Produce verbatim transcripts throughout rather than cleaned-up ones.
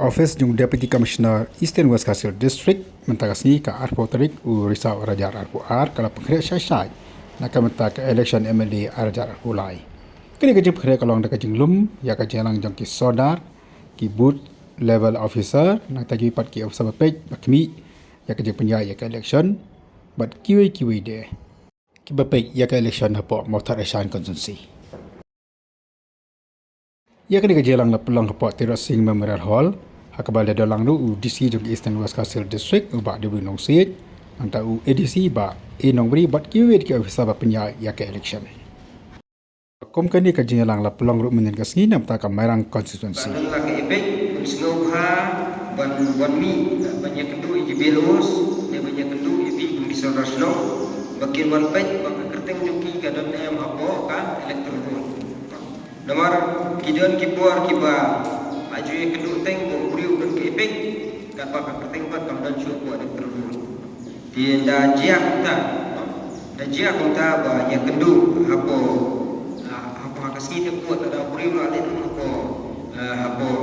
Office jong Deputy Commissioner Eastern West Khasi Hills District mynta ka sngi ka arphew tarik u Risaw arhajar arphew ar ka la pynkhreh shai shai na ka bynta ka election M L A arhajar arphew lai. Kane ka jingpynkhreh ka long da ka jinglum ïa ka jingïalang jong ki sordar, ki booth level officer, nangta kiwei pat ki officer ba peit ba khmih ïa ka jingpynïaid ïa ka election bad kiwei kiwei de kiba peit ïa ka election hapoh Mawthadraishan constituency. Ïa kane ka jingïalang la pynlong hapoh Tirot Sing Memorial Hall ha kaba la don lang ruh u D C jong ka Eastern West Khasi Hills District u Bah W Nongsiej, nangta u A D C Bah A Nongbri bad kiwei de ki officer ba pynïaid ïa ka election. Kum kane ka jingïalang la pynlong ruh mynhynnin ka sngi na bynta ka Mairang constituency. Ba don la ka EPIC, un sngewbha ban, ban mih ban ïakynduh ïa ki B L Os ne ban ïakynduh ïa phi kum ki sordar shnong ba kin wan peit ba ka kyrteng jong ki ka don ne em hapoh ka electoral roll. Namar ki don ki por kiba la ju ïakynduh teng ba u briew u don ka EPIC katba ka kyrteng pat kam don shuh hapoh electoral roll. Te da jia kumta, da jia kumta ba ïakynduh hapoh, ah, hapoh ha ka sngi te put lada u briew la leit hapoh, ah, hapoh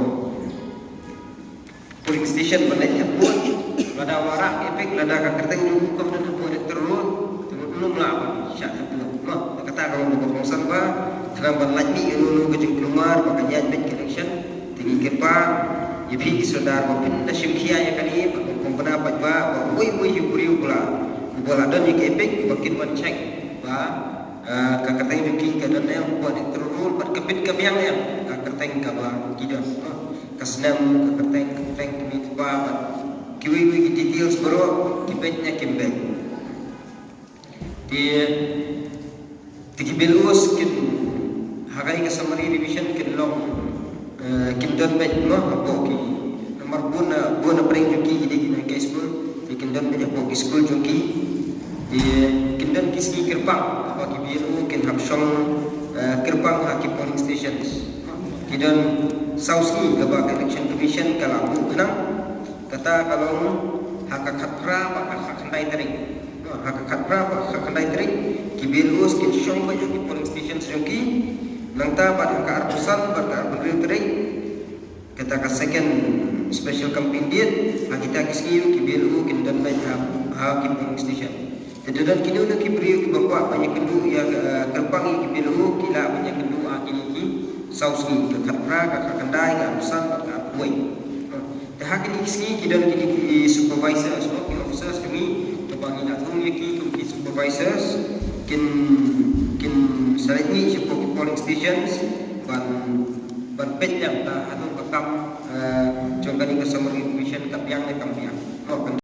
polling station ban leit ïa vote, lada u la rah EPIC, lada ka kyrteng jong u kam don hapoh electoral roll, te mut ym lah ban shah ïa vote. Mo, kata ka long kaba kongsan ba khnang ban lait mih ïa uno uno ka jingkulmar ba kan ïaid beit ka election. Te ngi kyrpad ïa phi ki sordar ba phin da shim khia ïa kane, ba kin pynbna pat ba, ba uwei uwei u briew uba la, uba la don ïa ka EPIC ba kin wan check ba, eh, ka kyrteng jong ki ka don ne em hapoh electoral roll bad ka bit ka biang ne em ka kyrteng kaba ki don. Ka snem, ka kyrteng, ka kyrteng kmie kpa bad kiwei kiwei ki details baroh ki beit ne kim beit. Te, te ki B L Os kin, ha kane ka summary revision kin long, eh, kin don beit mo hapoh ki. Namar bun na, bun na pdeng jong ki ki dei ki nonghikai skul. Te kin don beit hapoh ki skul jong ki. Te kin don ki sngi kyrpang ba ki B L O kin hap shong, eh, kyrpang ha ki polling stations. Ki don saw sngi kaba ka Election Commission ka la buh khnang. Kata ka long ha ka khatphra bad ka khatkhyndai tarik. Ha ka khatphra bad ka khatkhyndai tarik ki B L Os kin shong beit ha ki polling stations jong ki. Nangta bad ha ka arphew san bad ka arphew hynriew tarik, kata ka second special campaign date, ha kita ki sngi ruh ki B L O kin don beit ha, ha ki polling station. Te da don kino kino ki briew kiba kwah ban ïakynduh ïa, eh, kyrpang ïa ki B L O ki lah ban ïakynduh ha kine ki saw sngi, ka khatphra, ka khatkhyndai, ka arphew san bad ka arphew wei. Te ha kine ki sngi ki don kine ki supervisors, no, ki officers jong ngi, kaba ngi la thung ïa ki kum ki supervisors, kin, kin sa leit mih shapoh ki polling stations ban, ban peit ïa ka hato ka kam, eh, jong kane ka summary revision ka biang ne kam biang. No, kan